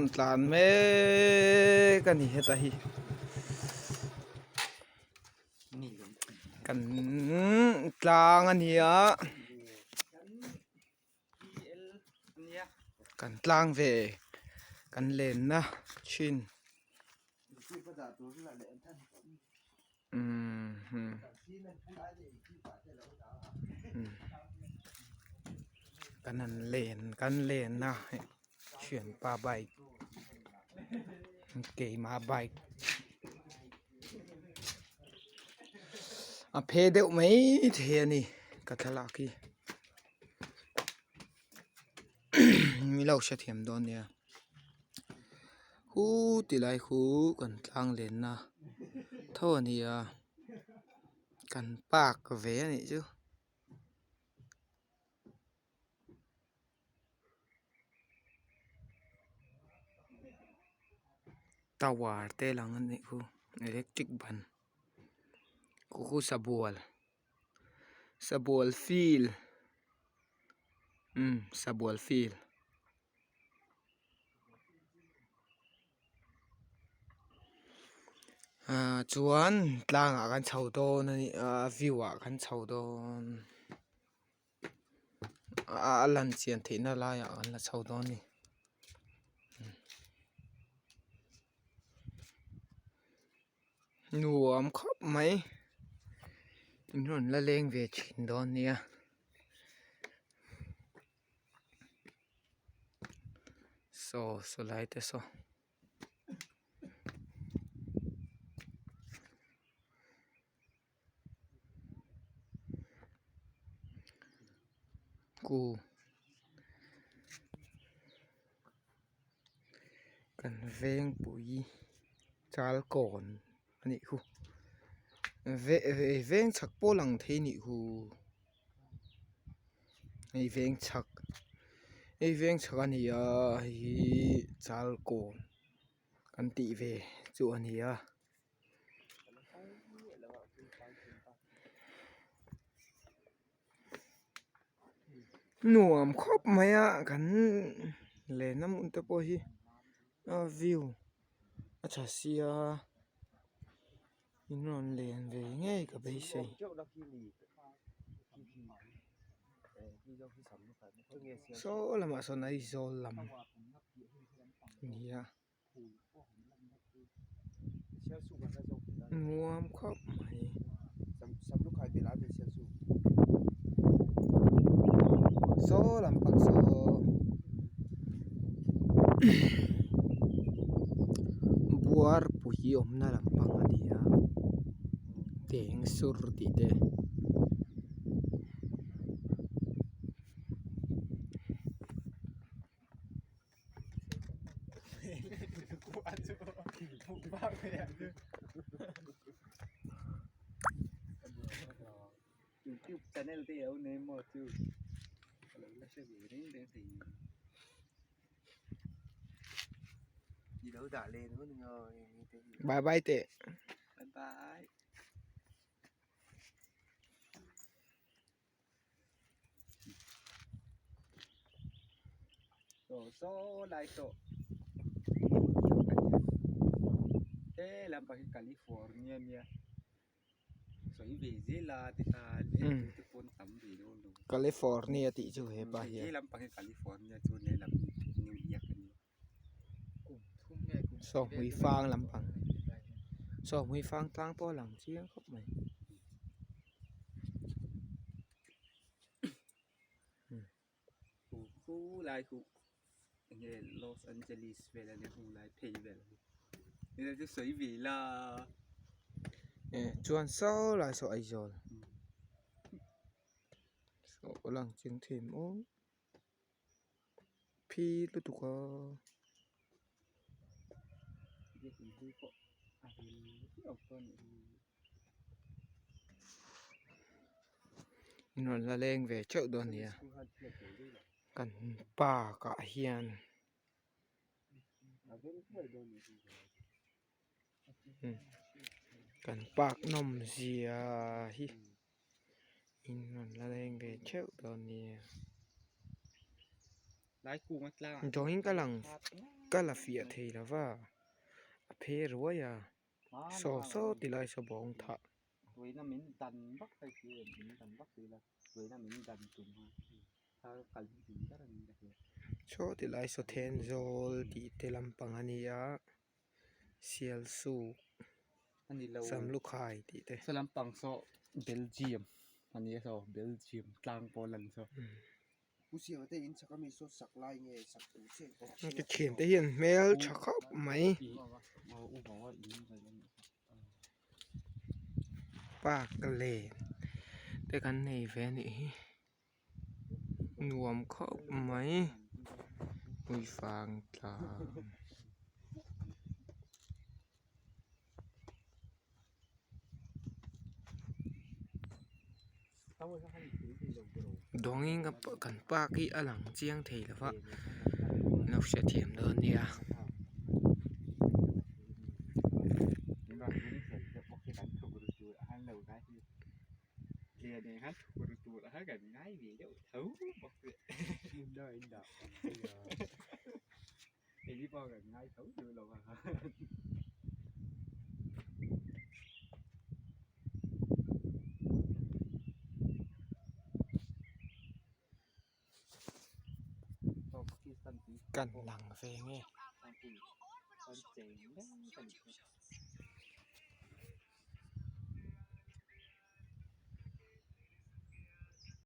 rawn tlan mek a ni heta hi kan tlang a ni a kan tlang ve kan lenna thin. Kan han len kan len a hei thianpa bike keima bike a phe deuh maithei a ni ka thlalak hi min lo hrethiam dawn nia. Hu ti lai khu kan tlang lenna tho a ni a kan park ve a nih chu. Tower te lang a nih khu electric ban khu khu sabual sabual field umm sabual field. Ahh chuan tlangah kan chho dawn a ni a view ah kan chho dawn a lan chian theihna laiah kan la chho dawn a ni. Nuam khawp mai in rawn la leng ve thin dawn nia. Saw saw lai te saw ku kan vengpui chal kawn a nih khu veng chhak pawh lang thei a nih khu. Hei veng chhak hei veng chhak a ni a hei hi chal kawn kan tih ve chu a ni a. Nuam khawp mai a kan lenna hmun te pawh hi a view a tha sia in rawn len ve ngei ka beisei. Saw lamah sawn Aizawl lam a ni a nuam khawp mai. Saw lampang saw buarpui awmna lampang a ni a teng sur tih te. youtube channel te alo nei maw chu ka lo la hre ve reng reng thei i lo dah leh dawn emaw bye bye teh bye bye. Saw lai tawh he lampang hi California nia sawi ve zel a tikhan te pawn tam ve dawn lo California tih chu hepa hian he lampang hi California chu lehlam hi New York a ni. Saw hmui fang lampang saw hmui fang tlang pawh a lang chiang khawp mai. Khu lai khu enge Los Angeles vel ania khu lai phei vel a ni chu sawi ve la. Eh chuan saw lai saw Aizawl saw a lang chiang thei maw phi lutuk a. In rawn la leng ve theuh dawn nia kan park ah hian kan park nawm zia hi in rawn la leng ve theuh dawn nia drawing ka lang. Ka la fiah thei lo va, a phe ruai a, saw saw ti lai saw bawng thah. Saw ti lai saw Thenzawl tih te lampang a ni a, Sialsuk, Samlukhai tih te. Saw lampang saw Belgium a ni a saw Belgium tlang pawh a lan saw. Ka thiante hian hmel tha khawp mai park len te kan nei ve a nih hi nuam khawp mai uifang tlang. Dawngin kan park hi a lang chiang thei lo va an lo hrethiam dawn nia. Kan lang ve nge.